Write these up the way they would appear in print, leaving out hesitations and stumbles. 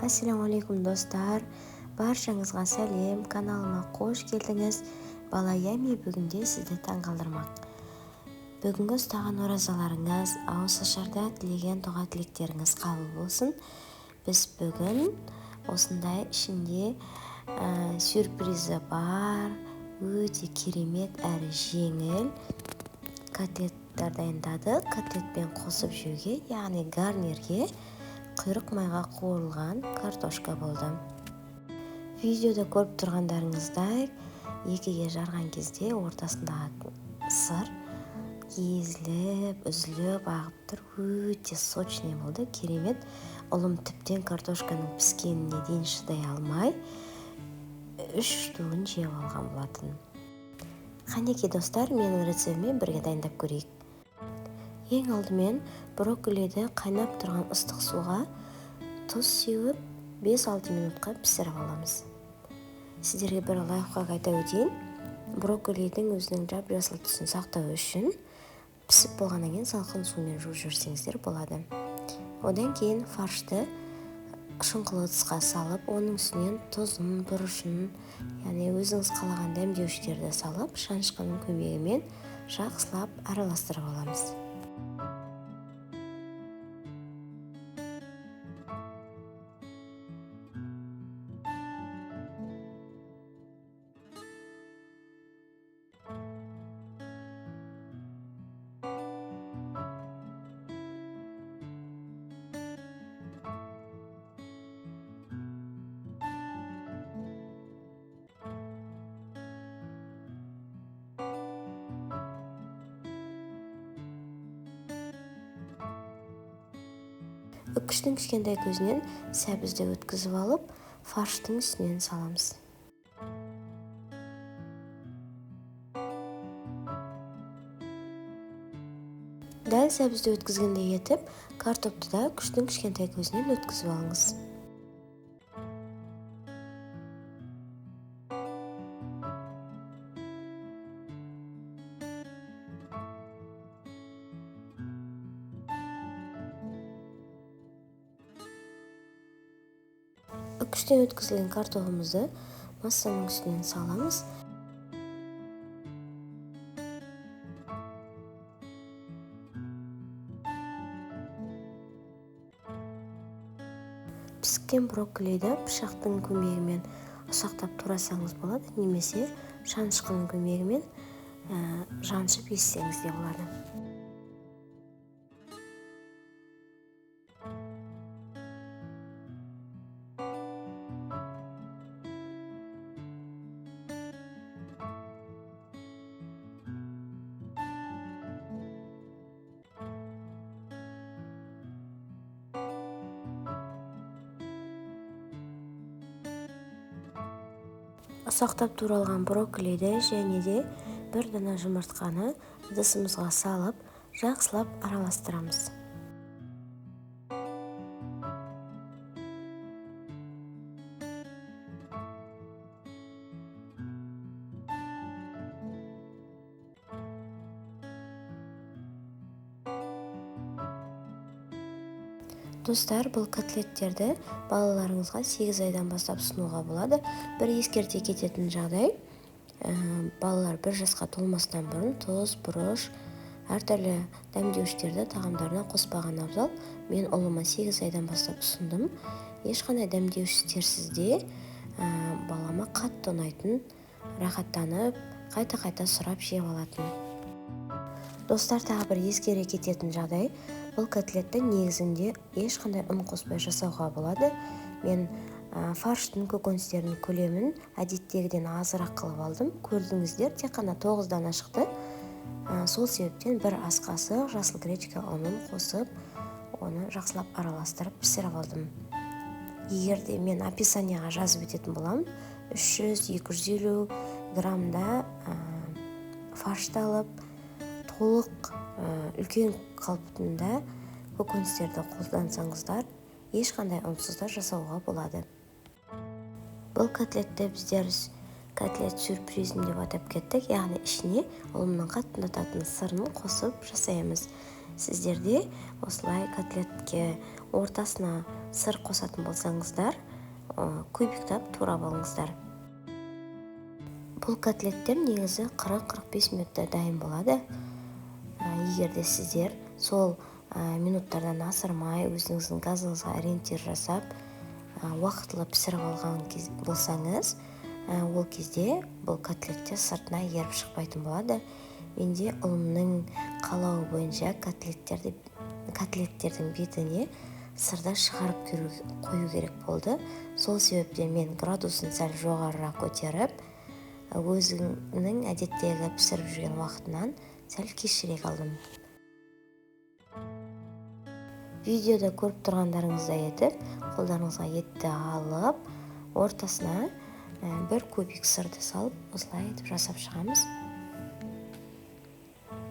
Ассалаумағалейкум, достар! Баршаңызға сәлем! Каналыма қош келдіңіз! Бала Ями бүгінде сізді таңғалдырмақ. Бүгінгі ұстаған оразаларыңыз, ауызашарда тілеген дұға тілектеріңіз қабыл болсын. Біз бүгін осындай ішінде сюрпризі бар, өте керемет әрі жеңіл котлеттер дайындадық. Котлетпен қосып жеуге, яғни гарнирге құйрық майға қуырылған картошка болды. Видеода көріп тұрғандарыңыздай, екіге жарған кезде ортасындағы сыр езіліп, үзіліп ағып тұр. Өте сочный болды, керемет. Ұлым тіптен картошканың піскеніне дейін шыдай алмай, 3 штугін жеп алған болатын. Қанекей, достар, менің рецептіммен бірге дайындап көрейік. Ең алдымен брокколиді қайнап тұрған ыстық суға тұз сеуіп, 5-6 минутқа пісіріп аламыз. Сіздерге бір лайфхак айта өтейін. Брокколидің өзінің жап-жасыл түсін сақтау үшін пісіп болғаннан кейін салқын сумен жуып жіберсеңіздер болады. Одан кейін фаршты шұңқыл ыдысқа салып, оның үстінен тұзын, бұрышын, яғни өзіңіз қалаған дәмдеуіштерді салып, шанышқының көмегімен жақсылап араластырып аламыз. Үкіштің кішкентай көзінен сәбізді өткізіп алып, фарштың үстінен саламыз. Дәл сәбізді өткізгендей етіп, картопты да күштің кішкентай көзінен өткізіп алыңыз. Үкіштен өткізілген картобымызды массаның үстінен саламыз. Піскен брокколиді пышақтың көмегімен ұсақтап турасаңыз болады, немесе шанышқының көмегімен жаншып ессеңіз де болады. Ұсақтап туралған брокколиді және де бір дана жұмыртқаны ыдысымызға салып, жақсылап араластырамыз. Достар, бұл котлеттерді балаларыңызға 8 айдан бастап ұсынуға болады. Бір ескерте кететін жағдай, балалар 1 жасқа толмастан бұрын тұз, бұрыш, әртүрлі дәмдеуіштерді тағамдарына қоспаған абзал. Мен ұлыма 8 айдан бастап ұсындым. Ешқандай дәмдеуіштерсіз де, балама қатты ұнайтын, рахаттанып, қайта-қайта сұрап жеп алатын. Достар, тағы бір ескере кететін жағдай, бұл котлетті негізінде ешқандай ұн қоспай жасауға болады. Мен фарштың, көкөністердің көлемін әдеттегіден азырақ қылып алдым. Көрдіңіздер, тек қана 9 дана шықты. Сол себептен бір ас қасық жасыл гречка ұнын қосып, оны жақсылап араластырып пісіріп алдым. Егер де мен описанияға жазып өтетін боламын, 300-250 граммда фаршты алып, толық үлкен қалыптында көкөністерді қолдансаңыздар, ешқандай ұнсыз да жасауға болады. Бұл котлетті біздер котлет сюрпризім деп атап кеттік, яғни ішіне ұлымның қатты ұнататын сырын қосып жасаймыз. Сіздер де осылай котлетке ортасына Сыр қосатын болсаңыздар, кубиктап турап алыңыздар. Бұл котлеттер негізі 40-45 минутта дайын болады. Егер де сіздер сол минуттардан асырмай, өзіңіздің газыңызға ориентир жасап, уақытылы пісіріп алған болсаңыз, ол кезде бұл котлеттер сыртына еріп шықпайтын болады. Менде ұлымның қалауы бойынша котлеттердің бетіне сырды шығарып қою керек болды. Сол себептен мен градусын сәл жоғарырақ көтеріп, өзімнің әдеттегі пісіріп жүрген уақытынан сәл кешірек алдым. Видеода көріп тұрғандарыңыздай етіп, қолдарыңызға етті алып, ортасына бір кубик сырды салып, осылай етіп жасап шығамыз.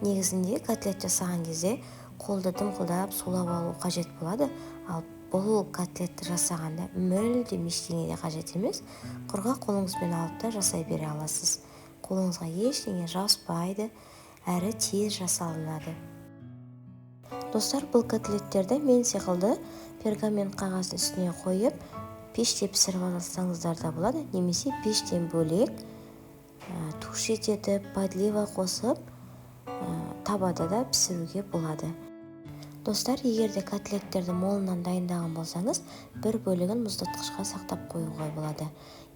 Негізінде котлет жасаған кезде қолды дымқылдап сулап алу қажет болады. Ал бұл котлетті жасағанда мүлдем ештеңе де қажет емес. Құрғақ қолыңызбен алып та жасай бере аласыз. Қолыңызға ештеңе жабыспайды, әрі тез жасалынады. Достар, бұл котлеттерді мен секілді пергамент қағаздың үстіне қойып, пеште пісіріп алсаңыздар да болады, немесе пештен бөлек тушить етіп, подлива қосып, табада да пісіруге болады. Достар, егер де котлеттерді молынан дайындаған болсаңыз, бір бөлігін мұздатқышқа сақтап қоюға болады.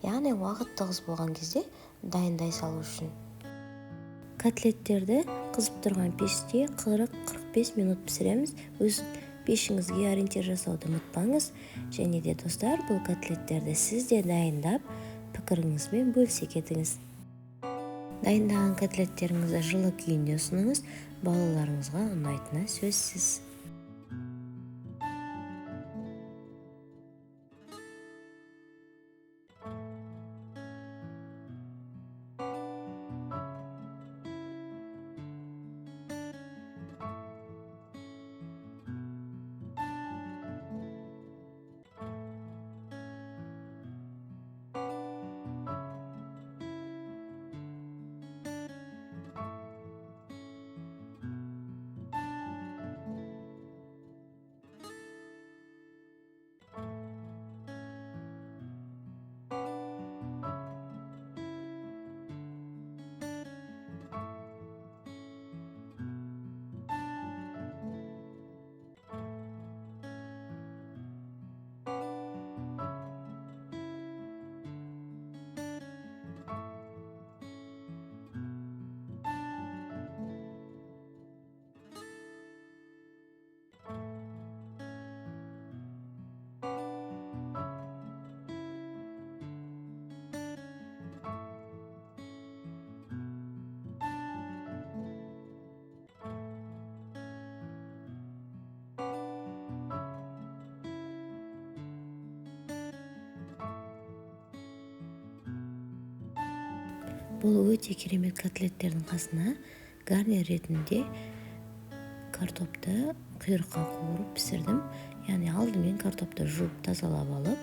Яғни уақыт тығыз болған кезде дайындай салу үшін. Котлеттерді қызып тұрған пеште 40-45 минут пісіреміз. Өз пешіңізге ориентир жасауды ұмытпаңыз. Және де достар, бұл котлеттерді сіз де дайындап, пікіріңізбен бөлісе кетіңіз. Дайындаған котлеттеріңізді жылы күйінде ұсыныңыз, балаларыңызға ұнайтыны сөзсіз. Бұл өте керемет котлеттердің қасына гарнир ретінде картопты құйрыққа қуырып пісірдім. Яғни алдымен картопты жуып тазалап алып,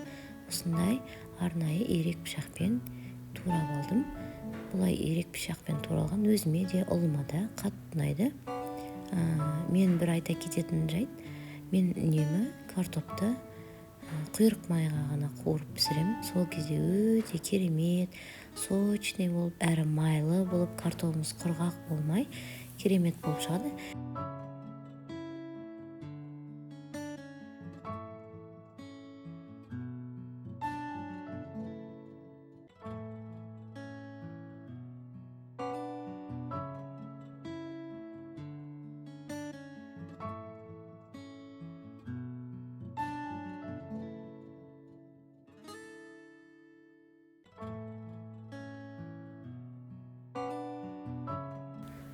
осындай арнайы ирек пышақпен турап алдым. Бұлай ирек пышақпен туралған өзіме де, ұлыма да қатты ұнайды. Мен бір айта кететін жайт, мен үнемі картопты құйрық майға ғана қуырып пісіремін. Сол кезде өте керемет, сочный болып, әрі майлы болып, картопымыз құрғақ болмай, керемет болып шығады.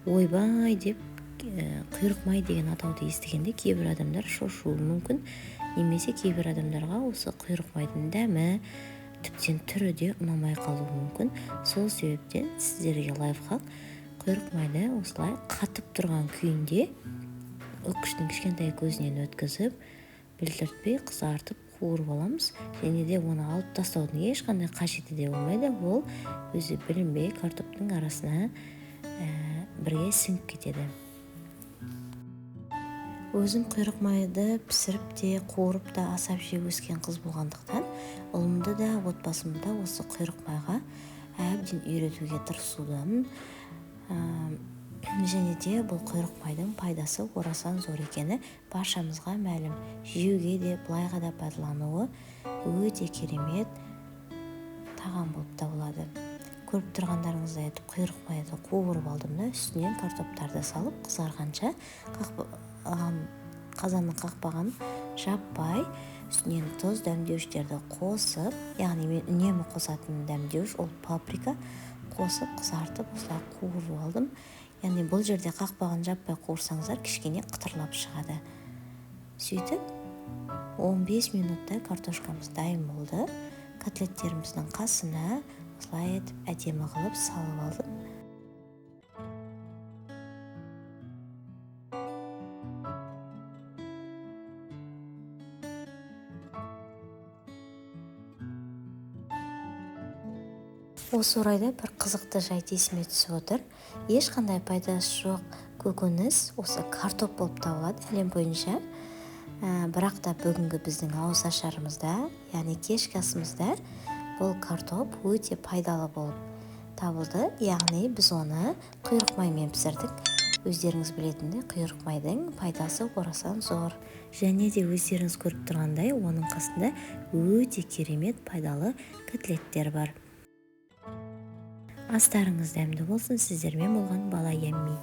Ойбай деп құйрық май деген атауды естігенде кейбір адамдар шошуы мүмкін, немесе кейбір адамдарға осы құйрық майдың дәмі, тіптен түрі де ұнамай қалуы мүмкін. Сол себептен сіздерге лайфхак: құйрық майды осылай қатып тұрған күйінде үккіштің кішкентай көзінен өткізіп, білдіртпей қызартып қуырып аламыз. Және де оны алып тастаудың ешқандай қажеті де болмайды. Ол өзі білінбей картоптың арасына бірге сіңіп кетеді. Өзім құйрық майды пісіріп те, қуырып та асап жеп өскен қыз болғандықтан, ұлымды да, отбасымды да осы құйрық майға әбден үйретуге тырысудамын. Және де бұл құйрық майдың пайдасы орасан зор екені баршамызға мәлім. Жеуге де, былайға да пайдалануы өте керемет тағам болып табылады. Көріп тұрғандарыңыздай етіп құйрық майды қуырып алдым да, үстінен картоптарды салып қызарғанша қазанның қақпағын жаппай, үстінен тұз, дәмдеуіштерді қосып, яғни мен үнемі қосатын дәмдеуіш ол паприка қосып қызартып осылай қуырып алдым. Яғни бұл жерде қақпағын жаппай қуырсаңыздар кішкене қытырлап шығады. Сөйтіп 15 минутта картошкамыз дайын болды. Котлеттеріміздің қасына осылай етіп әдемі қылып салып алдым. Осы орайда бір қызықты жайт есіме түсіп отыр. Ешқандай пайдасы жоқ көкөніс осы картоп болып табылады әлем бойынша. Бірақ та бүгінгі біздің ауыз ашарымызда, яғни кешкі асымызда бұл картоп өте пайдалы болып табылды. Яғни біз оны құйрық маймен пісірдік. Өздеріңіз білетіндей, құйрық майдың пайдасы орасан зор. Және де өздеріңіз көріп тұрғандай, оның қасында өте керемет пайдалы котлеттер бар. Астарыңыз дәмді болсын. Сіздермен болған Бала Ямми.